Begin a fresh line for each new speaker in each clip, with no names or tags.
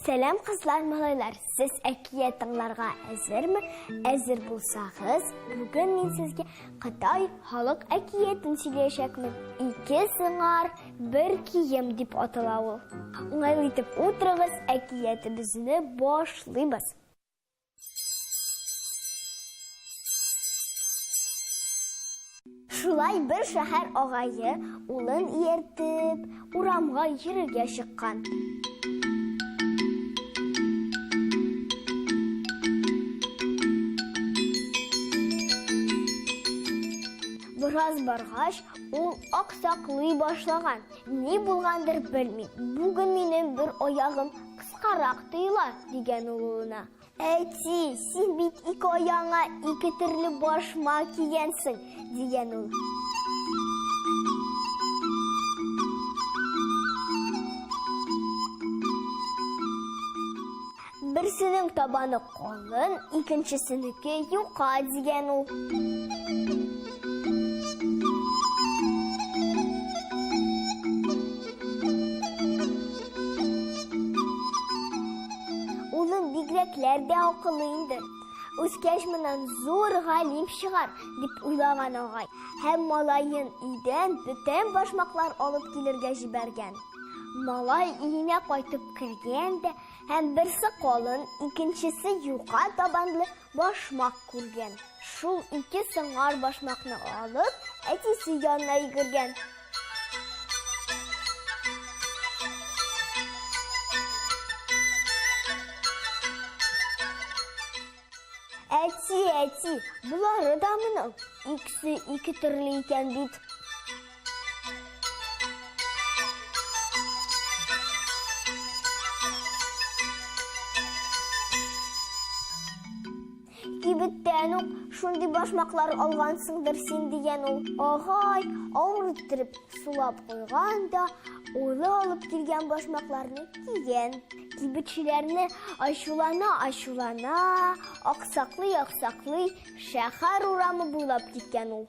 Сәлам, кызлар, малайлар! Сез әкият тыңларга әзерме? Әзер булсагыз, бүген мин сезгә Кытай халык әкиятен сөйләячәкмен. Ике сыңар, бер кием дип атала ул. Уңайлы итеп утырыгыз, әкиятебезне башлыйбыз. Шулай бер шәһәр агае улын ияртеп, урамга йөрергә чыккан. Бераз баргач, ул аксаклый башлаган. Ни булгандыр белмим, бүген минем бер аягым кыскарак тоела, дигән ул улына. Әти, син бит ике аягыңа ике төрле башмак кигәнсең, дигән ул. Берсенең табаны калын, икенчесенеке юка, дигән ул. Улым бигрәкләр дә акыллы инде. Үскәч моннан зур галим чыгар, дип уйлаган агай. Һәм малаен өйдән бүтән башмаклар алып килергә җибәргән. Малай өенә кайтып кергән дә һәм берсе калын, икенчесе юка табанлы башмак күргән. Шул ике сыңар башмакны алып, әтисе янына йөгергән. Әти, әти, болары да моның икесе ике төрле икән бит. Кибеттән үк шундый башмаклар алгансыңдыр син, дигән ул. Агай, авыр иттереп сулап куйган да, улы алып килгән башмакларны кигән. Кибетчеләрне ачулана-ачулана, аксаклый-аксаклый шәһәр урамы буйлап киткән ул.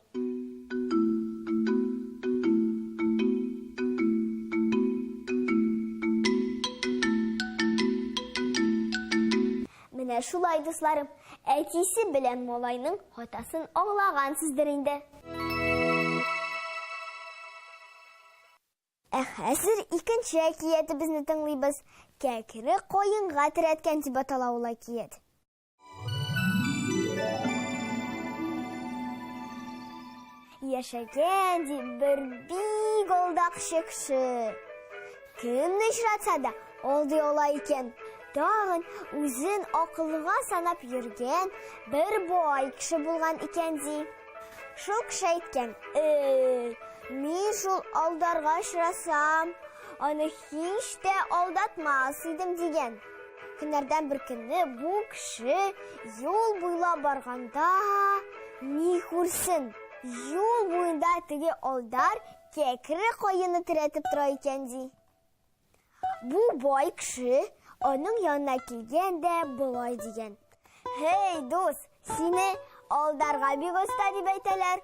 Менә шулай, дусларым, әтисе белән малайның хатасын аңлагансыздыр инде. Ә хәзер икенче әкиятебезне тыңлыйбыз. Кәкре каенга терәткән дип атала ул әкият. Яшәгән ди бер бик алдакчы кеше. Кемне очратса да, алдый ала икән. Тагын үзен акыллыга санап йөргән бер бай кеше булган икән ди. Шул кеше әйткән, "Эй, мин шул алдарга очрасам, аны һич тә алдатмас идем" дигән. Көннәрдән бер көнне бу кеше юл буйлап барганда ни күрсен, юл буенда теге алдар кәкре каены терәтеп тора икән ди. Бу бай кеше аның янына килгән дә болай дигән. Һей, дус, сине алдарга бик оста дип әйтәләр.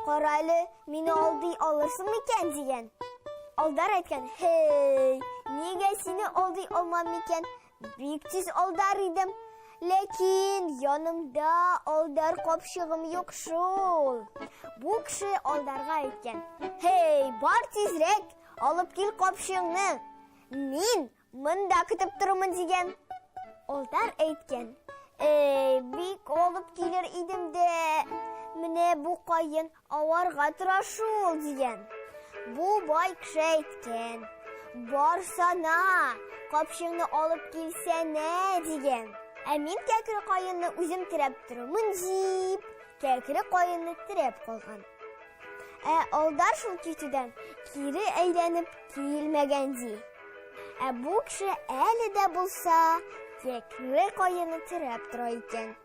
Кара әле, мине алдый алырсың микән, дигән. Алдар әйткән, һей, нигә сине алдый алмам микән? Бик тиз алдар идем. Ләкин янымда алдар капчыгым юк шул. Бу кеше алдарга әйткән, һей, бар тизрәк, алып кил капчыгыңны. Мин Монда көтеп торырмын дигән. Алдар әйткән. Эй, бик алып килер идем дә, менә бу каен аварга тора шул, дигән. Бу бай кеше әйткән. Барсана, капчыңны алып килсәнә, дигән. Ә мин кәкре каенны үзем терәп торырмын дип, кәкре каенны терәп калган. Ә Алдар шул китүдән кире әйләнеп килмәгән ди. Ә бу кеше әле дә булса кәкре каены терәп тора икән.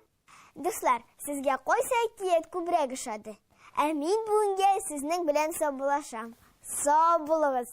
Дуслар, сезгә кайсы әкият күбрәк ошады? Ә мин бүгенгә сезнең белән саубуллашам. Сау булыгыз!